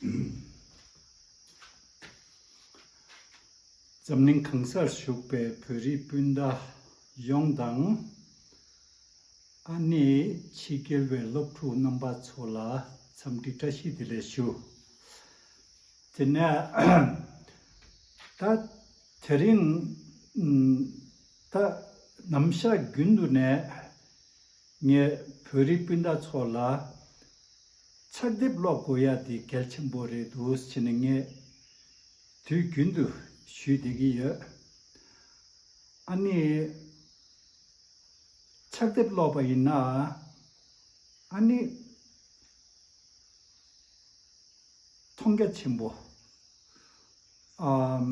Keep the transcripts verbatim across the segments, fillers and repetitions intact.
འཛམ་གླིང་གང་སར་བཞུགས་པའི་བོད་རིགས་སྤུན་ཟླ་ཡོངས་དང་། ཨ་ནི་ཕྱི་རྒྱལ་བའི་སློབ་ཕྲུག་རྣམ་པ་ཚོ་ལ་འཚམས་འདྲི་བཀྲ་ཤིས་བདེ་ལེགས་ཞུ། དེ་ནས་ད་དེ་རིང་ད་ནམ་ཞག་རྒྱུན་དུ་ནས་ངས་བོད་རིགས་སྤུན་ཟླ་ཚོ་ལ་ཕྱག་དེབ་ཀློག་དགོས་ཡ་དེ་གལ་ཆེན་པོ་རེད་འདུག་ཟེར་ནས་ངས་དུས་རྒྱུན་དུ་ཞུས་བསྡད་ཀྱི་ཡོད། ཨ་ནི་ཕྱག་དེབ་ཀློག་པ་ཡིན་ན་ཨ་ནི་མཐོང་རྒྱ་ཆེན་པོ་ཨམ་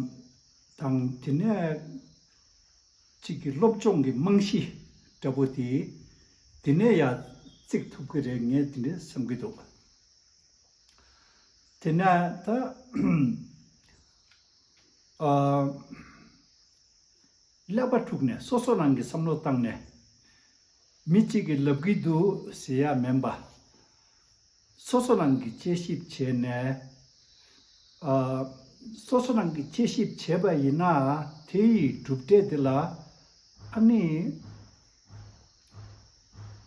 དང་དེ་ནས་གཅིག་གི་སློབ་སྦྱོང་གི་རྨང་གཞི་འདྲ་པོ་དེ་དེ་ནས་ཡར་བརྩིགས་ཐུབ་ཀྱི་རེད། ངས་དེ་འདྲ་བསམ་གྱི་འདུག་དེ་ནས་ད་ཨ་ཀླད་པ་དཀྲུགས་ནས་སོ་སོ་རང་གི་བསམ་བློ་བཏང་ནས་མི་གཅིག་གིས་ལབ་ཀྱི་འདུག་ཟེར་ཡ་མིན་པ། སོ་སོ་རང་གིས་དཔྱད་ཞིབ་བྱས་ནས་ཨ་སོ་སོ་རང་གིས་དཔྱད་ཞིབ་བྱས་པ་ཡིན་ན་དེ་ཡི་གྲུབ་འབྲས་དེ་ལ་ཨ་ནི་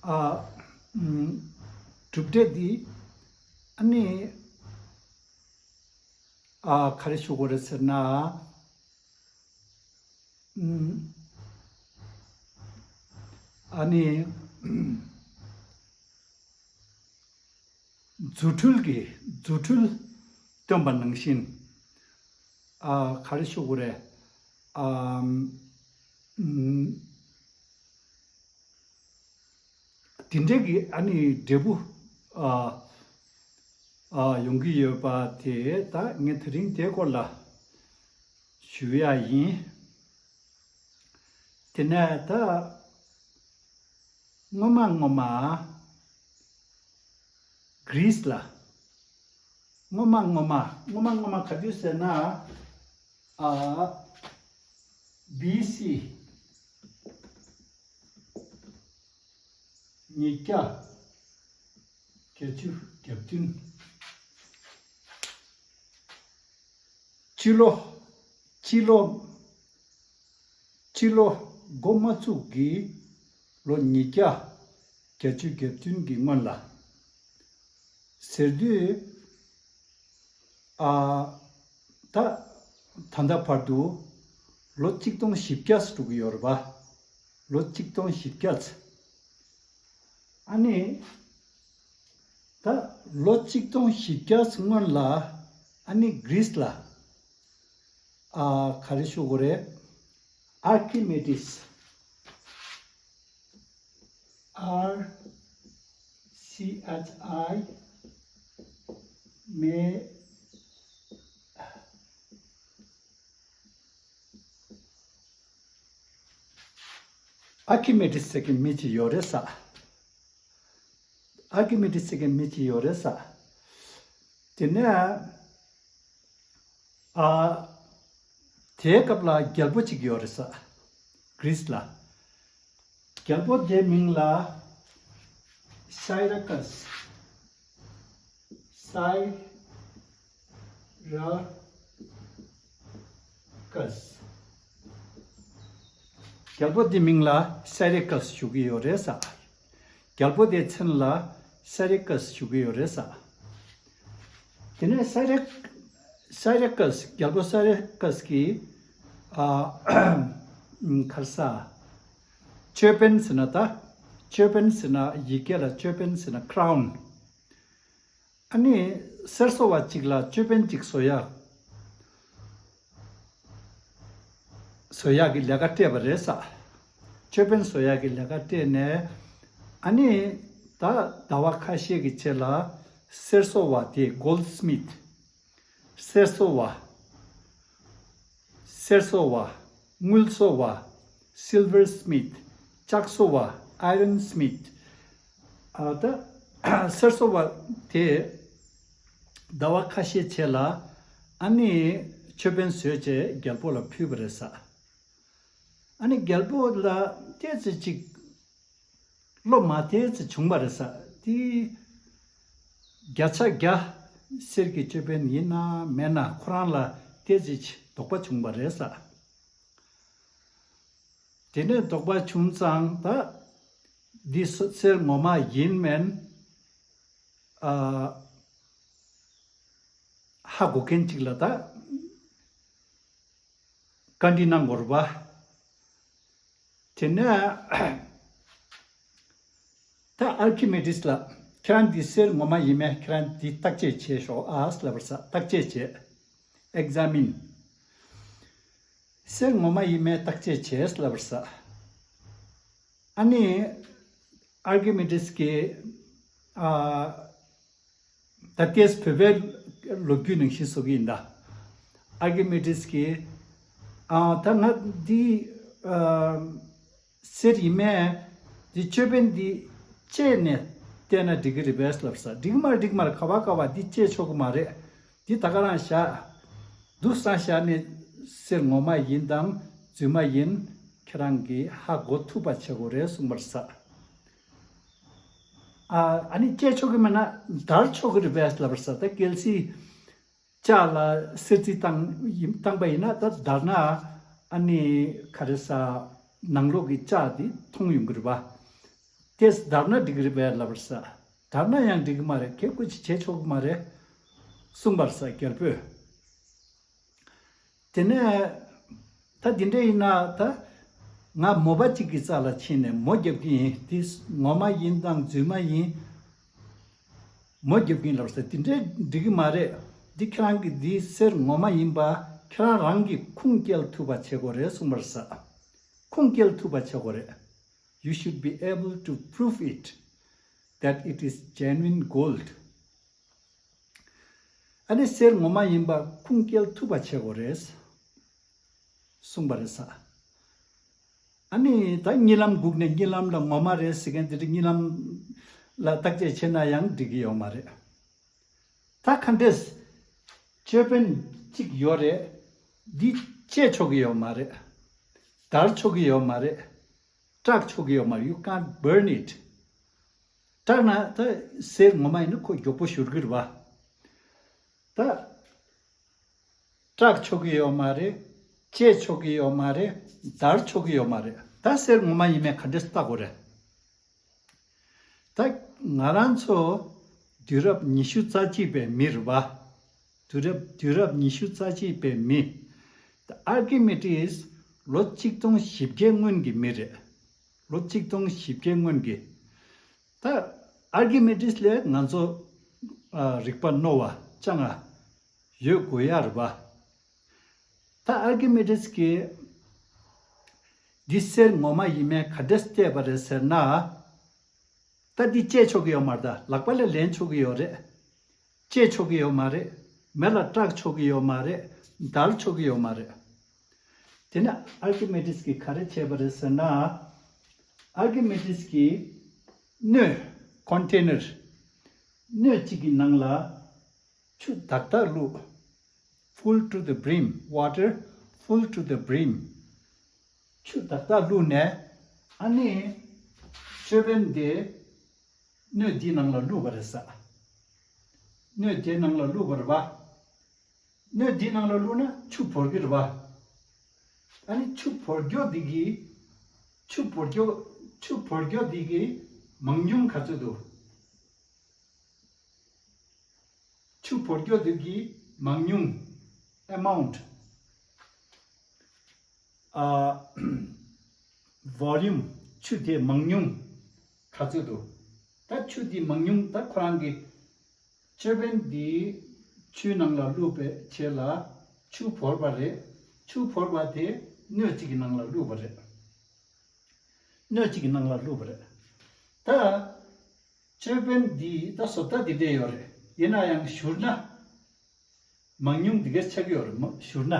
ཨ་ཨུམ་གྲུབ་འབྲས་འདི་ཨ་ནི་ཨ་ག་རེ་ཞུ་དགོས་རེད་ཟེར་ན། ཨ་ནི་རྫུ་འཕྲུལ་གྱི་རྫུ་འཕྲུལ་སྟོན་པ་ནང་བཞིན། ཨ་ག་རེ་ཞུ་དགོས་རེད། ཨམ། དེ་འདྲའི་གི་ཨ་ནི་འབྲས་བུ་ཨ་ཨ་ཡོང་གི་ཡོད་པ་དེ་ད་ངས་དེ་རིང་དེའི་སྐོར་ལ་ཞུ་ཡ་ཡིན། དེ་ནས་ད་སྔོན་མ་སྔོན་མ་གྷི་རིས་ལ། སྔོན་མ་སྔོན་མ་སྔོན་མ་སྔོན་མ་ག་དུས་ཟེར་ན། ཨ། བི་སི། ཉིས་བརྒྱ་བརྒྱད་ཅུ་གྱ་བདུན། སྤྱི་ལོ། སྤྱི་ལོ། སྤྱི་ལོ་འགོ་མ་བཙུགས་ཀྱི་ལོ་ཉིས་བརྒྱ་བརྒྱད་ཅུ་གྱ་བདུན་གྱི་སྔོན་ལ། ཟེར་དུས། ཨ། ད། ད་ལྟ་བར་དུ་ལོ་གཅིག་སྟོང་བཞི་བརྒྱ་འགྲོ་གི་ཡོད་རེད་པ། ལོ་གཅིག་སྟོང་བཞི་བརྒྱ། ཨ་ནི། ད་ལོ་གཅིག་སྟོང་བཞི་བརྒྱ་སྔོན་ལ་ཨ་ནི་གྷི་རིས་ལ། ཨ། ག་རེ་ཞུ་དགོས་རེད། ཨར་ཁི་མེ་ཏིས། ཨར། སི་ཨེཆ་ཨའི། མེ། ཨར་ཁི་མེ་ཏིས་ཟེར་མཁན་མི་གཅིག་ཡོད་རེད་ས། ཨར་ཁི་མེ་ཏིས་ཟེར་མཁན་མི་གཅིག་ཡོད་རེད་ས། དེ་ནས། ཨ། དེའི་སྐབས་ལ་རྒྱལ་པོ་གཅིག་ཡོད་རེད་ས། གྷི་རིས་ལ། རྒྱལ་པོ་དེའི་མིང་ལ་སའི་ར་ཀས། སའི་ར་ཀས། རྒྱལ་པོ་དེའི་མིང་ལ་སའི་ར་ཀས་ཞུ་གི་ཡོད་རེད་ས། རྒྱལ་པོ་དེའི་མཚན་ལ་སའི་ར་ཀས་ཞུ་གི་ཡོད་རེད་ས། དེ་ནས་སའི་ར། སའི་ར་ཀས། རྒྱལ་པོ་སའི་ར་ཀས་ཀྱི། ཨ། ག་རེ་ཟ། ཅོད་པན་ཟེར་ན་ད། ཅོད་པན་ཟེར་ན་ཡི་གེ་ལ་ཅོད་པན་ཟེར་ན་ཁ་རའུན། ཨ་ནི་གསེར་བཟོ་བ་གཅིག་ལ་ཅོད་པན་གཅིག་བཟོ་ཡ། བཟོ་ཡག་གི་ལས་ཀ་སྤྲད་པ་རེད་ས། ཅོད་པན་བཟོ་ཡག་གི་ལས་ཀ་སྤྲད་ནས། ཨ་ནི། ད་ཟླ་བ་ཁ་ཤས་ཀྱི་རྗེས་ལ་གསེར་བཟོ་བ་དེ། གོལ་སི་མིད། གསེར་བཟོ་བ། གསེར་བཟོ་བ། དངུལ་བཟོ་བ། སིལ་ཝར་སི་མིད། ལྕགས་བཟོ་བ། ཨའི་རོན་སི་མིད། ཨ། ད་གསེར་བཟོ་བ་དེ་ཟླ་བ་ཁ་ཤས་རྗེས་ལ་ཨ་ནི་ཅོད་པན་བཟོས་བྱས་རྒྱལ་པོ་ལ་ཕུལ་བ་རེད་ས། ཨ་ནི་རྒྱལ་པོ་ལ་ཏོག་ཙམ་ཅིག་བློ་མ་བདེ་ཙམ་བྱུང་བ་རེད་ས། དེ་བརྒྱ་ཆ་བརྒྱ་ གསེར་གྱི་ཅོད་པན་ཡིན་ན་མེད་ན་ཁོ་རང་ལ་ཏོག་ཙམ་དོགས་པ་བྱུང་བ་རེད་ས། དེ་ནས་དོགས་པ་བྱུང་ཙང་ད་འདི་གསེར་ངོ་མ་ཡིན་མིན་ཨ་ཧ་གོ་མཁན་ཅིག་ལ་ད་བཀའ་འདྲི་གནང་དགོས་རེད་པ། དེ་ནས་ད་ཨར་ཁི་མེ་ཏིས་ལ་ཁྱེད་རང་འདི་གསེར་ངོ་མ་ཡིན་མིན་ཁྱེད་རང་འདི་བརྟག་དཔྱད་བྱས་ཤོག་ཨ་ལབ་པར་ས། བརྟག་དཔྱད་བྱས། ཨེག་ཛ་མིན། གསེར་ངོ་མ་ཡིན་མིན་བརྟག་དཔྱད་བྱས་ལབ་པར་ས། ཨ་ནི་ཨར་ཁི་མེ་ཏིས་ཀྱིས་ཨ་ད་ལྟའི་བོད་པའི་ལོ་རྒྱུས་ནང་བཞིན་བཟོ་གི་ཡིན་ད། ཨར་ཁི་མེ་ཏིས་ཀྱིས་ཨ་ད་ང་འདི་ཨ་གསེར་ཡིན་མིན་འདི་ཅོད་པན་འདི་བཅད་ནས་བལྟས་ན་འགྲིག་གི་རེད་པས་ལབ་ས། འགྲིག་མ་རེད། འགྲིག་མ་རེད། ག་བ་ག་བ་འདི་བཅད་ཆོག་གི་མ་རེད། འདི་ད་ག་རང་བཞག་འདུག་སང་བཞག་ནས་གསེར་ངོ་མ་ཡིན་དང་རྫུན་མ་ཡིན་ཁྱེད་རང་གིས་ཧ་གོ་ཐུབ་པ་བྱེད་དགོས་རེད་གསུངས་པར་ས། ཨ་ཨ་ནི་བཅད་ཆོག་གི་མེད་ན་བརྡར་ཆོག་གི་རེད་པས་ལབ་པར་ས། ད་གལ་སྲིད་ལྕགས་ལ་གསེར་རྩི་བཏང་ཡིན་བཏང་པ་ཡིན་ན་ད་བརྡར་ན་ཨ་ནི་ག་རེ་ཟ་ནང་ལོགས་ཀྱི་ལྕགས་དེ་མཐོང་ཡོང་གི་རེད་པ། དེས་བརྡར་ན་འགྲིག་གི་རེད་པས་ལབ་པར་ས། བརྡར་ན་ཡང་འགྲིག་གི་མ་རེད། ཁྱེད་སྐུ་མཁྱེན་བྱེད་ཆོག་གི་མ་རེད་གསུངས་པར་ས་རྒྱལ་པོས། དེ་ནས་ད་འདི་འདྲ་ཡིན་ན་ད་ང་མོ་པ་གཅིག་གི་རྩ་ལ་ཕྱིན་ནས་མོ་རྒྱབ་ཀྱི་ཡིན། འདི་ངོ་མ་ཡིན་དང་རྫུན་མ་ཡིན། མོ་རྒྱབ་ཀྱི་ཡིན་ལབ་ཟེར། འདི་འདྲ་འགྲིག་གི་མ་རེད། འདི་ཁྱེད་རང་གི་འདི་གསེར་ངོ་མ་ཡིན་པ་ཁྱེད་རང་རང་གིས་ཁུངས་སྐྱེལ་ཐུབ་པ་བྱེད་དགོས་རེད་གསུངས་པར་ས། ཁུངས་སྐྱེལ་ཐུབ་པ་བྱེད་དགོས་རེད། You should be able to prove it that it is genuine gold. ཨ་ནི་གསེར་ངོ་མ་ཡིན་པ་ཁུངས་སྐྱེལ་ཐུབ་པ་བྱེད་དགོས་རེད་གསུངས་པ་རེད་ས། ཨ་ནི་ད་གཉིད་ལམ་སྒུག་ནས་གཉིད་ལམ་ལ་ངོ་མ་རེད་ཟེར་མཁན་དེ་འདྲ་གཉིད་ལམ་ལ་བརྟག་དཔྱད་བྱས་ན་ཡང་འགྲིག་གི་ཡོད་མ་རེད། ད་ག་འདྲས་ཅོད་པན་གཅིག་ཡོད་རེད། འདི་བཅད་ཆོག་གི་ཡོད་མ་རེད། བརྡར་ཆོག་གི་ཡོད་མ་རེད། སྐྲག་ཆོག་གི་ཡོད་མ་རེད། You can't burn it. སྐྲག་ན་ད་གསེར་ངོ་མ་ཡིན་ན་ཁོ་མགྱོགས་པོ་བཞུར་གི་རེད་བ། ད་སྐྲག་ཆོག་གི་ཡོད་མ་རེད། བཅད་ཆོག་གི་ཡོད་མ་རེད། བརྡར་ཆོག་གི་ཡོད་མ་རེད། ད་གསེར་ངོ་མ་ཡིན་མིན་ག་འདྲས་བལྟ་དགོས་རེད། ད་ང་རང་ཚོ་དུས་རབས་ཉི་ཤུ་རྩ་གཅིག་པའི་མི་རེད་བ། དུས་རབས་དུས་རབས་ཉི་ཤུ་རྩ་གཅིག་པའི་མི། ད་ཨར་ཀི་མི་ཏིས་ལོ་གཅིག་སྟོང་བཞི་བརྒྱའི་སྔོན་གྱི་མི་རེད། ལོ་གཅིག་སྟོང་བཞི་བརྒྱའི་སྔོན་གྱི། ད་ཨར་ཀི་མི་ཏིས་ལས་ང་ཚོ་ཨ་རིག་པ་རྣོ་བ་ཅང་ཡོད་དགོས་ཡ་རེད་བ། ད་ཨར་ཀི་མི་ཏིས་ཀྱིས་འདི་གསེར་ངོ་མ་ཡིན་མིན་ག་འདྲས་བལྟས་པ་རེད་ཟེར་ན། ད་འདི་བཅད་ཆོག་གི་ཡོད་མ་རེད། ད་ལག་པ་ལ་ལེན་ཆོག་གི་ཡོད་རེད། བཅད་ཆོག་གི་ཡོད་མ་རེད། མེ་ལ་སྐྲག་ཆོག་གི་ཡོད་མ་རེད། བརྡར་ཆོག་གི་ཡོད་མ་རེད། དེ་ནས་ཨར་ཀི་མི་ཏིས་ཀྱིས་ག་རེ་བྱས་པ་རེད་ཟེར་ན། ཨར་ཀི་མི་ཏིས་ཀྱིས་སྣོད་ཀོན་ཊེ་ནར་སྣོད་གཅིག་གི་ནང་ལ་ཆུ་དག་དག་བླུགས། Full to the brim, water full to the brim. ཆུ་དག་དག་བླུགས་ནས་ཨ་ནི་ཅོད་པན་དེ་སྣོད་འདིའི་ནང་ལ་བླུགས་པ་རེད་ས། སྣོད་དེའི་ནང་ལ་བླུགས་པ་རེད་བ། སྣོད་འདིའི་ནང་ལ་བླུགས་ན་ཆུ་བོར་གྱི་རེད་བ། ཨ་ནི་ཆུ་བོར་རྒྱུ་འདི་གི་ཆུ་བོར་རྒྱུ་ཆུ་བོར་རྒྱུ་འདི་གི་མང་ཉུང་ག་ཚོད་འདུག་ཆུ་བོར་རྒྱུ་དེ་གི་མང་ཉུང་། Amount. ཨ། Volume. ཆུ་དེ་མང་ཉུང་ག་ཚོད་འདུག་ད་ཆུ་དེ་མང་ཉུང་ད་ཁོ་རང་གི་ཅོད་པན་དེ་ཆུའི་ནང་ལ་བླུགས་པའི་རྗེས་ལ་ཆུ་བོར་བ་རེད། ཆུ་བོར་བ་དེ་སྣོད་གཅིག་གི་ནང་ལ་བླུགས་པ་རེད། སྣོད་གཅིག་གི་ནང་ལ་བླུགས་པ་རེད། ད། ཅོད་པན་འདི་ད་བཟོ་ལྟ་འདི་འདྲས་ཡོད་རེད། ཡིན་ན་ཡང་བཞུར་ན་མང་ཉུང་འདི་གས་ཆགས་ཀྱི་ཡོད་རེད། མ་བཞུར་ན་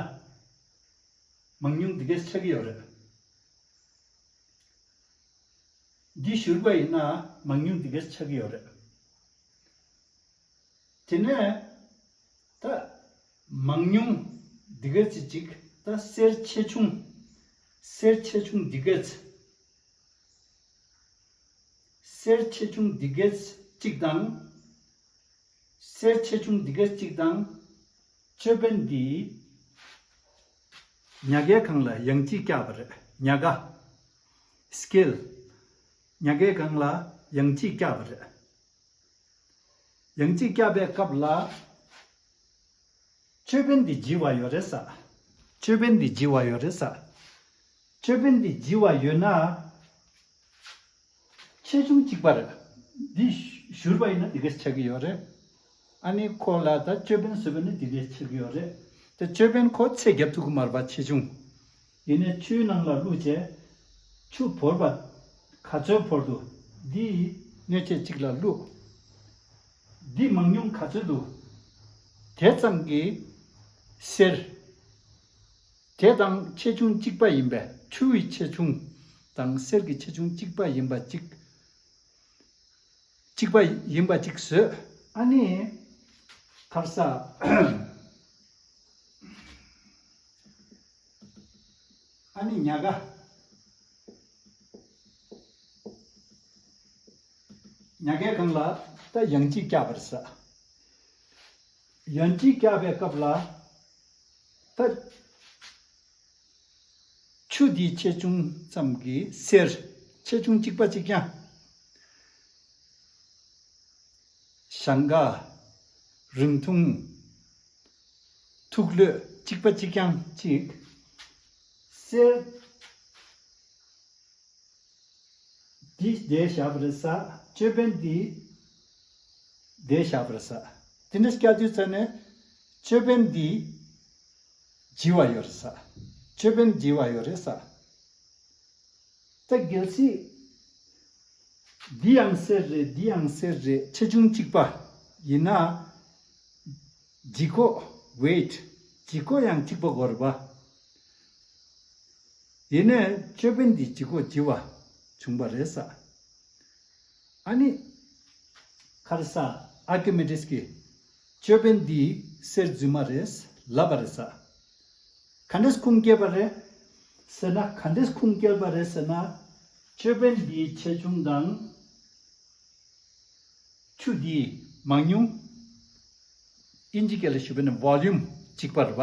མང་ཉུང་འདི་གས་ཆགས་ཀྱི་ཡོད་རེད། འདི་བཞུར་བ་ཡིན་ན་མང་ཉུང་འདི་གས་ཆགས་ཀྱི་ཡོད་རེད། དེ་ནས་ད་མང་ཉུང་འདི་གས་ཅིག་ཅིག་ད་གསེར་ཆེ་ཆུང་གསེར་ཆེ་ཆུང་འདི་གས། གསེར་ཆེ་ཆུང་འདི་གས་གཅིག་དང་། གསེར་ཆེ་ཆུང་འདི་ག་གཅིག་དང་། ཅོད་པན་འདི་ཉག་གའི་སྒང་ལ་ཡང་ལྕི་བཀྱག་པ་རེད། ཉག་ག། སྐེལ། ཉག་གའི་སྒང་ལ་ཡང་ལྕི་བཀྱག་པ་རེད། ཡང་ལྕི་བཀྱག་པའི་སྐབས་ལ། ཅོད་པན་འདི་ལྗི་བ་ཡོད་རེད་ས། ཅོད་པན་འདི་ལྗི་བ་ཡོད་རེད་ས། ཅོད་པན་འདི་ལྗི་བ་ཡོད་ན། ཆེ་ཆུང་གཅིག་པ་རེད། འདི་བཞུར་བ་ཡིན་ན་འདི་ག་ཆགས་ཀྱི་ཡོད་རེད། ཨ་ནི་ཁོ་ལ་ད་ཅོད་པན་བཟོས་པ་ནི་འདི་འདྲའི་ཆགས་ཀྱི་ཡོད་རེད། ད་ཅོད་པན་ཁོ་ཚད་རྒྱབ་ཐུབ་ཀྱི་མ་རེད་པ། ཆེ་ཆུང་། ཡིན་ནའི་ཆུའི་ནང་ལ་བླུགས་བྱས། ཆུ་བོར་བ། ག་ཚོད་བོར་འདུག་འདི་སྣོད་ཆས་གཅིག་ལ་བླུགས། འདི་མང་ཉུང་ག་ཚོད་འདུག་དེ་ཙམ་གྱིས་གསེར། དེ་དང་ཆེ་ཆུང་གཅིག་པ་ཡིན་པས། ཆུ་ཡི་ཆེ་ཆུང་དང་གསེར་གྱི་ཆེ་ཆུང་གཅིག་པ་ཡིན་པ་གཅིག་གཅིག་པ་ཡིན་པ་གཅིག་བཟོས། ཨ་ནི། ཁར་ས། ཨ་ནི་ཉག་ག། ཉག་གའི་སྒང་ལ་ད་ཡང་ལྕི་བཀྱག་པ་རེད་ས། ཡང་ལྕི་བཀྱག་པའི་སྐབས་ལ། ད། ཆུ་འདིའི་ཆེ་ཆུང་ཙམ་གྱིས་གསེར། ཆེ་ཆུང་གཅིག་པ་གཅིག་རྐྱང་། ཞང་ག། རིང་ཐུང་། ཐུག་ལྷོད་གཅིག་པ་གཅིག་རྐྱང་གཅིག་གསེར། འདི་བསྡད་བཞག་པ་རེད་ས། ཅོད་པན་འདི་བསྡད་བཞག་པ་རེད་ས། དེ་འདྲ་བཀྱག་དུས་ཙ་ནས་ཅོད་པན་འདི་ལྗི་བ་ཡོད་རེད་ས། ཅོད་པན་ལྗི་བ་ཡོད་རེད་ས། ད་གལ་སྲིད། འདི་ཡང་གསེར་རེད། འདི་ཡང་གསེར་རེད། ཆེ་ཆུང་གཅིག་པ་ཡིན་ན། ལྗིད་ཁོག weight། ལྗིད་ཁོག་ཡང་གཅིག་པ་དགོས་རེད་པ། ཡིན་ནའི་ཅོད་པན་འདི་ལྗིད་ཁོག་ལྗི་བ་བྱུང་བ་རེད་ས། ཨ་ནི། ཁར་ས། ཨར་ཀི་མེ་ཏིས་ཀྱིས་ཅོད་པན་འདི་གསེར་རྫུན་མ་རེད་ལབ་པ་རེད་ས། ག་འདྲས་ཁུངས་སྐྱེལ་བ་རེད་ཟེར་ན། ག་འདྲས་ཁུངས་སྐྱེལ་བ་རེད་ཟེར་ན། ཅོད་པན་འདིའི་ཆེ་ཆུང་དང་། ཆུ་འདིའི་མང་ཉུང་། དབྱིན་ཇི་སྐད་ལ་ཞུས་པ་ན་volume་གཅིག་པ་རེད་པ།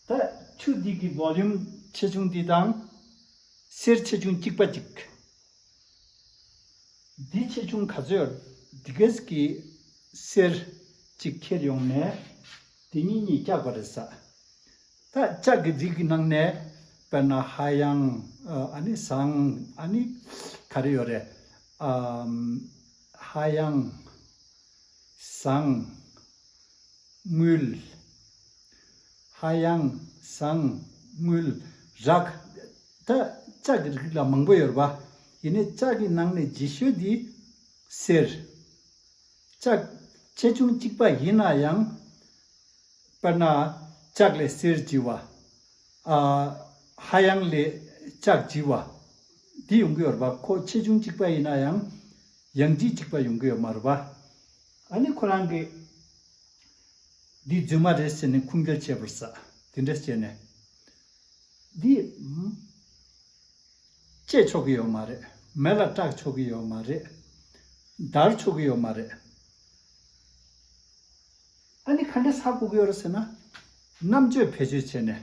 ད་ཆུ་འདི་གི་volume་ཆེ་ཆུང་འདི་དང་། གསེར་ཆེ་ཆུང་གཅིག་པ་གཅིག་འདི་ཆེ་ཆུང་ག་ཚོད་ཡོད། འདི་གས་ཀྱི་གསེར་གཅིག་ཁྱེར་ཡོང་ནས་འདི་གཉིས་གཉིས་བཀྱག་པ་རེད་ས། ད་ལྕགས་ཀྱི་རིགས་ཀྱི་ནང་ནས་དཔེར་ན་ཧ་ཡང་། ཨ་ནི་ཟངས། ཨ་ནི་ག་རེ་ཡོད་རེད། ཨམ། ཧ་ཡང་། ཟངས། དངུལ། ཧ་ཡང་། ཟངས། དངུལ། རག་ད་ལྕགས་ཀྱི་རིགས་ལ་མང་པོ་ཡོད་རེད་པ། ཡིན་ནའི་ལྕགས་ཀྱི་ནང་ནས་ལྗིད་ཤོས་འདི་གསེར། ལྕགས་ཆེ་ཆུང་གཅིག་པ་ཡིན་ན་ཡང་། དཔེར་ན་ལྕགས་ལས་གསེར་ལྗི་བ། ཨ། ཧ་ཡང་ལས་ལྕགས་ལྗི་བ། འདི་ཡོང་གི་ཡོད་རེད་པ། ཁོ་ཆེ་ཆུང་གཅིག་པ་ཡིན་ན་ཡང་། ཡང་ལྗིད་གཅིག་པ་ཡོང་གི་ཡོད་མ་རེད་པ། ཨ་ནི་ཁོ་རང་གིས། འདི་རྫུན་མ་རེད་ཟེར་ནས་ཁུངས་སྐྱེལ་བྱས་པར་ས། དེ་འདྲ་བྱས་ནས། འདི། བཅད་ཆོག་གི་ཡོད་མ་རེད། མེ་ལ་སྲེག་ཆོག་གི་ཡོད་མ་རེད། འདར་ཆོག་གི་ཡོད་མ་རེད། ཨ་ནི་ག་འདྲ་ཟ་དགོས་ཀྱི་ཡོད་རེད་ཟེར་ན། རྣམ་དཔྱོད་བེད་སྤྱོད་བྱས་ནས།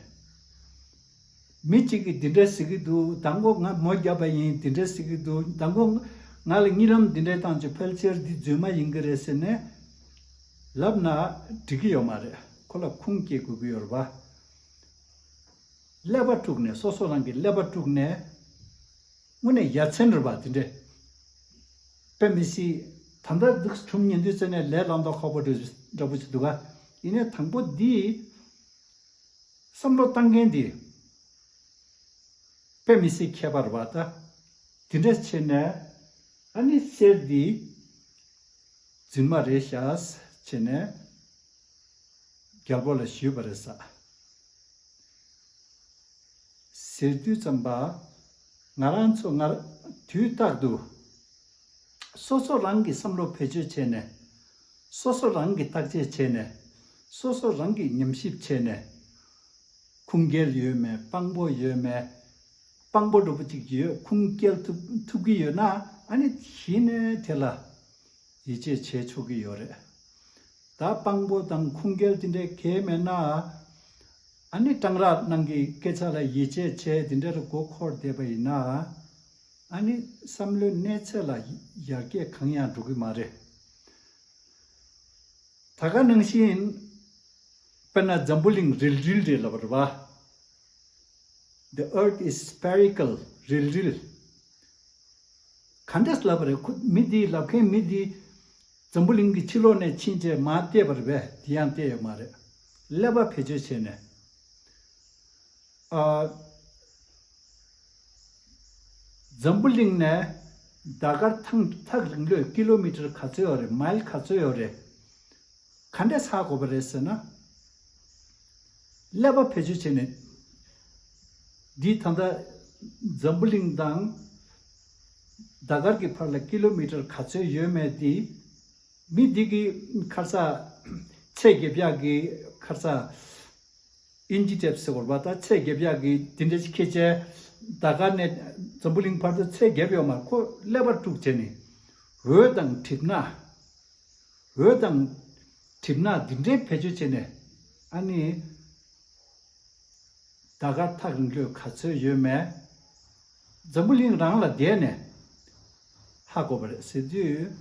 མི་གཅིག་གིས་འདི་འདྲ་ཟེར་གྱི་འདུག་མདང་དགོང་ང་མོ་བརྒྱབ་པ་ཡིན། འདི་འདྲ་ཟེར་གྱི་འདུག་མདང་དགོང་ང་ལ་གཉིད་ལམ་འདི་འདྲ་བཏང་བྱས། ཕལ་ཆེར་འདི་རྫུན་མ་ཡིན་གྱི་རེད་ཟེར་ནས་ལབ་ན་འགྲིག་གི་ཡོད་མ་རེད། ཁོ་ལ་ཁུངས་སྐྱེལ་དགོས་ཀྱི་ཡོད་རེད་པ། ཀླད་པ་དཀྲུགས་ནས། སོ་སོ་རང་གི་ཀླད་པ་དཀྲུགས་ནས། དངོས་གནས་ཡ་མཚན་རེད་པ་དེ་འདྲས། དཔེ་མི་སྲིད། ད་ལྟ་འདི་གྲུབ་ཉན་དུས་ཙ་ནས་ལས་ལམ་དང་ཁོག་པ་འདྲ་འདྲ་པོ་ཅིག་འདུག་ག་ཡིན་ནའི་དང་པོ་འདི། བསམ་བློ་བཏང་མཁན་འདི། དཔེ་མི་སྲིད་མཁས་པ་རེད་པ་ད། དེ་འདྲས་བྱས་ནས། ཨ་ནི་གསེར་འདི། རྫུན་མ་རེད་ཤག་བྱས་ནས། རྒྱལ་པོ་ལ་ཞུས་པ་རེད་ས། ཟེར་དུས་ཙམ་པ། ང་རང་ཚོ་ང་དུས་རྟག་ཏུ། སོ་སོ་རང་གི་བསམ་བློ་བེད་སྤྱོད་བྱས་ནས། སོ་སོ་རང་གི་བརྟག་དཔྱད་བྱས་ནས། སོ་སོ་རང་གི་ཉམས་ཞིབ་བྱས་ནས། ཁུངས་སྐྱེལ་ཡོད་མེད། དཔང་པོ་ཡོད་མེད། དཔང་པོ་འདྲ་པོ་ཅིག་ཡོད། ཁུངས་སྐྱེལ་ཐུབ་ཐུབ་ཀྱི་ཡོད་ན། ཨ་ནི་གཞི་ནས་དེ་ལ་ཡིད་ཆེས་བྱེད་ཆོག་གི་ཡོད་རེད། ད་དཔང་པོ་དང་ཁུངས་སྐྱེལ་དེ་འདྲའི་གལ་མེད་ན། ཨ་ནི་གྲང་ར་ནང་གི་སྐད་ཆ་ལ་ཡིད་ཆེས་བྱས་དེ་འདྲ་རུ་མགོ་འཁོར་བསྡད་པ་ཡིན་ན། ཨ་ནི་བསམ་བློའི་གནས་ཚད་ལ་ཡར་རྒྱས་གང་ཡང་འགྲོ་གི་མ་རེད། ད་ག་ནང་བཞིན། དཔེར་ན་འཛམ་བུ་གླིང་རིལ་རིལ་རེད་ལབ་པ་རེད་བ། The earth is spherical. རིལ་རིལ། ག་འདྲས་ལབ་པ་རེད། ཁོ་མི་འདིས་ལབ་མཁན་མི་འདིས་འཛམ་བུ་གླིང་གི་ཕྱི་ལོགས་ནས་ཕྱིན་བྱས་མར་བལྟས་པ་རེད་པས། དེ་ཡང་བལྟས་ཡོད་མ་རེད། ཀླད་པ་བེད་སྤྱོད་བྱས་ནས། ཨ། འཛམ་བུ་གླིང་ནས་ཟླ་སྐར་ཐང་ཐག་རིང་ལོས་ཀི་ལོ་མི་ཊར་ག་ཚོད་ཡོད་རེད། མའིལ་ག་ཚོད་ཡོད་རེད། ག་འདྲས་ཧ་གོ་བ་རེད་ཟེར་ན། ཀླད་པ་བེད་སྤྱོད་བྱས་ནས། འདི་ད་ལྟ་འཛམ་བུ་གླིང་དང་ཟླ་སྐར་གྱི་བར་ལ་ཀི་ལོ་མི་ཊར་ག་ཚོད་ཡོད་མེད་འདི། མི་འདི་གི་ཁར་ས་ཚད་རྒྱབ་ཡག་གི་ཁར་ས་ཨིན་ཇི་ཊེབ་ཟེར་བ་རེད་པ། ད་ཚད་རྒྱབ་ཡག་གི་འདི་འདྲ་ཞིག་ཁྱེད་ཅག་ཟླ་སྐར་ནས་འཛམ་བུ་གླིང་བར་དུ་ཚད་རྒྱབ་ཡོད་མ་རེད། ཁོ་ཀླད་པ་དཀྲུགས་བྱས་ནས། འོད་དང་གྲིབ་ནག་འོད་དང་གྲིབ་ནག་འདི་འདྲའི་བེད་སྤྱོད་བྱས་ནས། ཨ་ནི་ཟླ་སྐར་ཐག་རིང་ལོས་ག་ཚོད་ཡོད་མེད། འཛམ་བུ་གླིང་རང་ལ་བསྡད་ནས་ཧ་གོ་བ་རེད་ཟེར་དུས།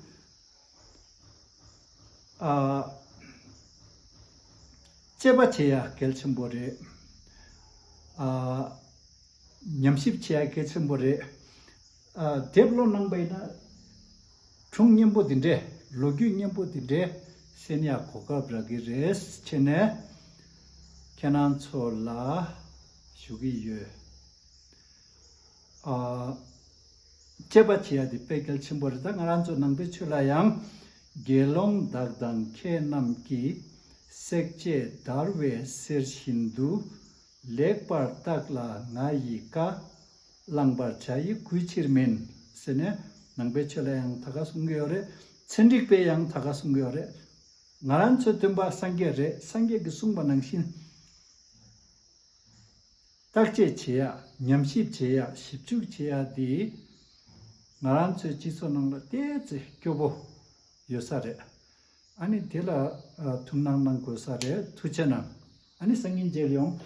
ཨ། དཔྱད་པ་བྱེད་ཡ་གལ་ཆེན་པོ་རེད། ཨ། ཉམས་ཞིབ་བྱེད་ཡ་གལ་ཆེན་པོ་རེད། ཨ། དེབ་ཀློག་གནང་པ་ཡིན་ན། སྒྲུང་སྙན་པོ་འདི་འདྲས། ལོ་རྒྱུས་སྙན་པོ་འདི་འདྲས་གསན་ཡ་གོ་སྐབས་རག་གི་རེད་བྱས་ནས། ཁྱེད་རང་ཚོ་ལ་ཞུ་གི་ཡོད། ཨ། དཔྱད་པ་བྱེད་ཡ་དེ་དཔེ་གལ་ཆེན་པོ་རེད། ད་ང་རང་ཚོ་ནང་པའི་ཆོས་ལ་ཡང་། དགེ་སློང་དག་དང་མཁས་རྣམས་ཀྱིས། བསྲེག་བཅད་བརྡར་བའི་གསེར་བཞིན་དུ། ལེགས་པར་བརྟགས་ལ་ང་ཡི་བཀའ། བླང་བར་བྱ་ཡི་གུས་ཕྱིར་མིན། ཟེར་ནས་ནང་པའི་ཆོས་ལ་ཡང་ད་ག་གསུང་གི་ཡོད་རེད། ཚན་རིག་པས་ཡང་ད་ག་གསུང་གི་ཡོད་རེད། ང་རང་ཚོའི་སྟོན་པ་སངས་རྒྱས་རེད། སངས་རྒྱས་ཀྱིས་གསུངས་པ་ནང་བཞིན། བརྟག་དཔྱད་བྱེད་ཡ། ཉམས་ཞིབ་བྱེད་ཡ། ཞིབ་འཇུག་བྱེད་ཡ་དེ་ང་རང་ཚོའི་སྤྱི་ཚོགས་ནང་ལ་ཏོག་ཙམ་སྐྱོ་པོ་ཡོད་ས་རེད། ཨ་ནི་དེ་ལ་ཨ། ཐུགས་སྣང་གནང་དགོས་ས་རེད། ཐུགས་རྗེ་གནང་། ཨ་ནི་སང་ཉིན་མཇལ་ཡོང་།